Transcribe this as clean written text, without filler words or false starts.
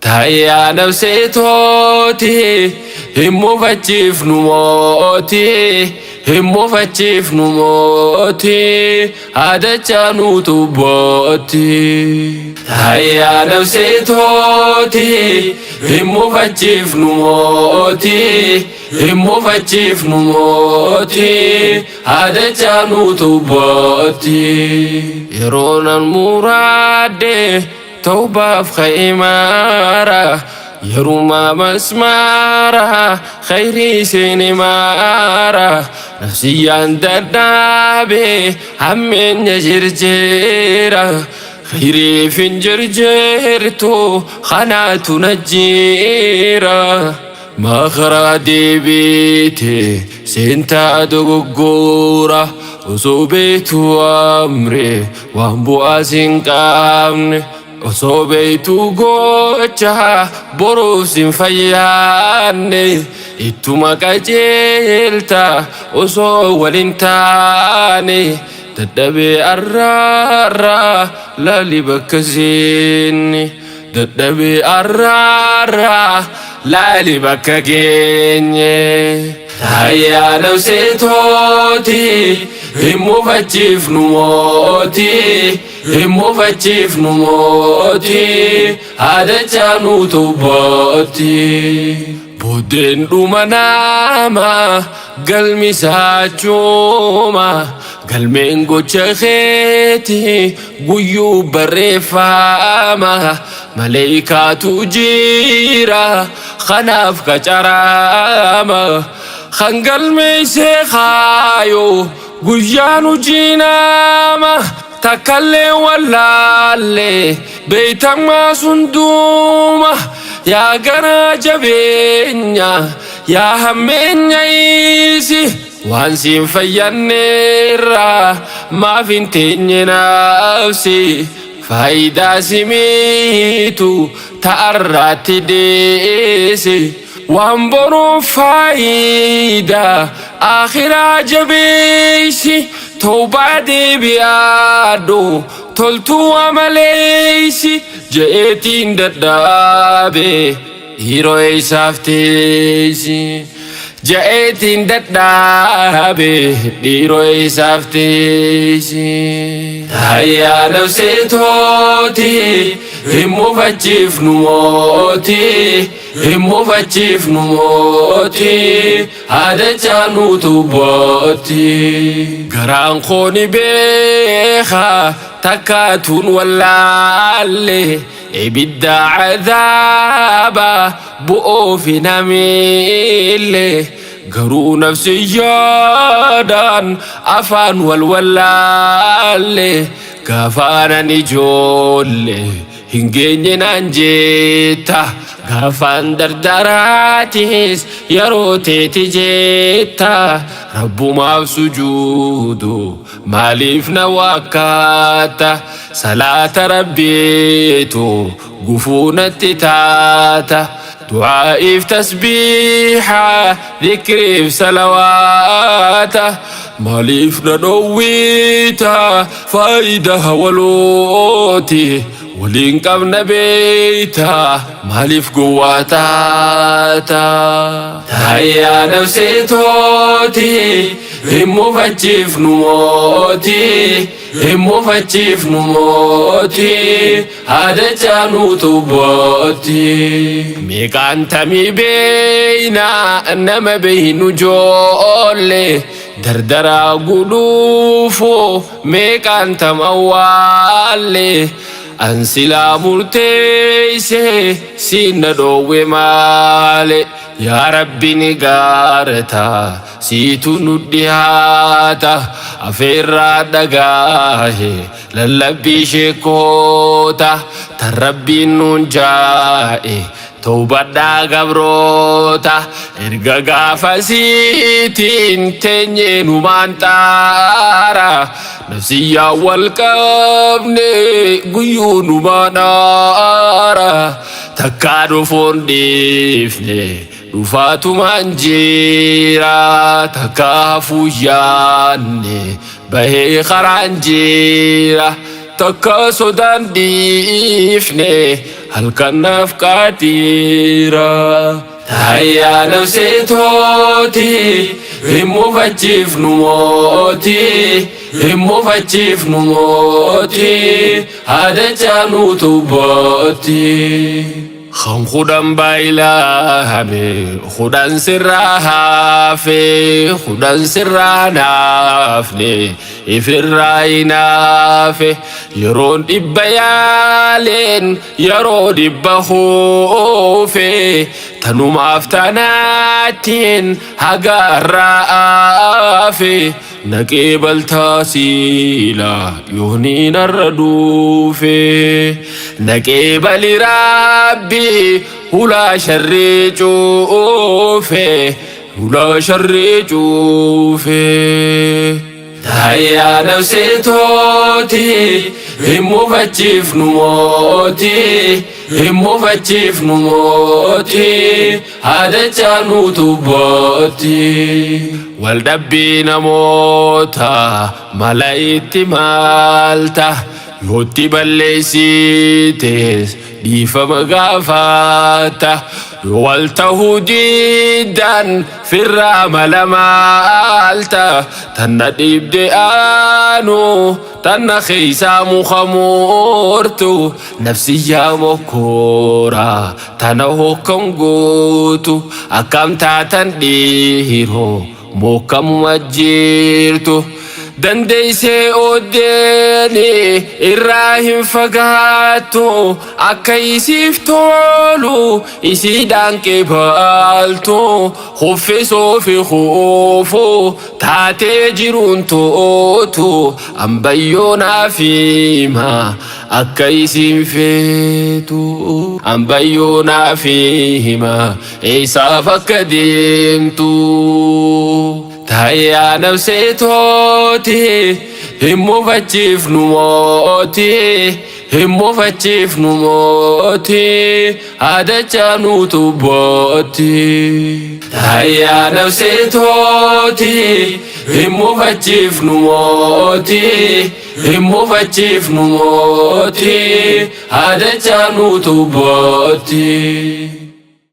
Taayyaa nafsee tooti hin mufachiifnu mootii hin mufachiifnu mootii haadachaa nuutu bootti. Taayyaa nafsee tooti hin mufachiifnu mootii hin mufachiifnu mootii haadachaa nuutu bootti. Yeroo nan muraadde tawbaaf kha'imaara yeruma masmaara khayrii seene maara nafsiyyaan dadhaabe hammeenya jirjeera khayriif hin jirjeertu kanaatu na jiira makaraa deebiite seentaa dogoggora osoo beektu amre waan bu'aa sin qabne osoo beektu gocha boruuf sin fayyaanne ittuma qajeelta osoo walin taane dadhabee arraarraa laali bakka seenne dadhabee arraarraa laali bakka geenye. Taayyaa nafsee tooti hin mufachiifnu mootii hin mufachiifnu mootii haadachaa nuutu bootti. Booddeen dhuma nama galmi saachuuma galmeen gocha keeti guyyuu barreeffama maleeykaatu jira kanaaf qacarama kan galmeessee kaayo guyyaan hojii nama takkallee wallaalle beeytamaa sunduuma yaa garaa jabeenya yaa hammeenya isi waan siin fayyanneerra maaf hin teenye nafsi faayidaa simiitu ta'arraatti deesi waan boruuf faayidaa akhiraa jabeessi tawbaa deebi'aadhu toltuu amaleessi je'eetiin dadhaabe dhiiroo eessaaf teessi je'eetiin dadhaabe dhiiroo eessaaf teessi. Taayyaa nafsee tooti hin mufachiifnu mootii hin mufachiifnu mootii haadachaa nuutu bootti. Garaan koo ni beeka takkaatuun wallaalle ibidda cadaaba bu'uuf hin hamiille garuu nafsiyyaadhaan afaan wal wallaalle gaafaanan ijoolle hin geenye naan jetta gaafaan dardaraatis yeroo teeti jetta rabbumaaf sujuudu maaliif na wakkaata salaata rabbiitu gufuu natti taata du'aa'iif tasbiixa dhikriif salawaata maaliif na dhoowwiita faayidaa walooti waliin qabna beeyta maaliif gowwaa taata. Taayyaa nafsee tooti hin mufachiifnu mootii hin mufachiifnu mootii haadachaa nuutu bootti. Meeqaan tamii beeyna nama beeynu joolle dardaraa guluufu meeqaan tam awwaalle an silaa murteeyse siin na dhoowwe maale yaa rabbi ni gaarata siitu nu dhihaata afeerraa dhagaahe lallabbii sheekoota tan rabbiin nuun jaa'e tawbadhaa gabroota erga gaafasiitiin teenyee numaan xaara nafsiyyaa wal qabne guyyuu numaan aara takkaa dhufuun dhiifne dhufaatumaan jira takkaa hafuu yaanne bahee karaan jira. Takka sodaan dhiifne halkan naaf qaatiira. Taayyaa nafsee tooti hin mufachiifnu mooti hin mufachiifnu mooti haada caanuutu booti. Kan 10 baay'ilame 10 sirraa hafe 10 sirraa naafne ifirraa hinaafe yeroon 100 yaaleen yeroo 100 huufe tanumaaf tanaattiin haga irraa aafe Naqee baltaa siila yoonii narra dhuufe. Naqee bali raabbi hulaa sharrii cuufe. Hulaa sharrii cuufe. Taayyaa nafsee tooti hin mufachiifnu mooti hin mufachiifnu mooti. Haadachaa nuutu bootti. Waldhabbii namoota mala itti maalta yootti balleessites dhiifama gaafatta yoo wal tahuu diddan firraa mala maalta tanna dhibde aanu tanna keeysaa muka murtu nafsiyyaa mokkoora Tana hokkan gootu akkam taatan dhiiroo mokkamuma jirtu. Dandeessee ooddeeni irraa hin fagaattu akka isiif tolu isiidhaan qeebaaltu kuffisuu fi kuufuu taatee jiruun tootu ambayyoo naaf hima akka isiin feetu ambayyoo naaf hima eessaaf akka deemtu taayyaa nafsee tooti hin mufachiifnu mooti hin mufachiifnu mooti haadachaa nuutu booti taayyaa nafsee tooti hin mufachiifnu mooti Hin mufachiifnu mootii haadachaa nuutu bootti.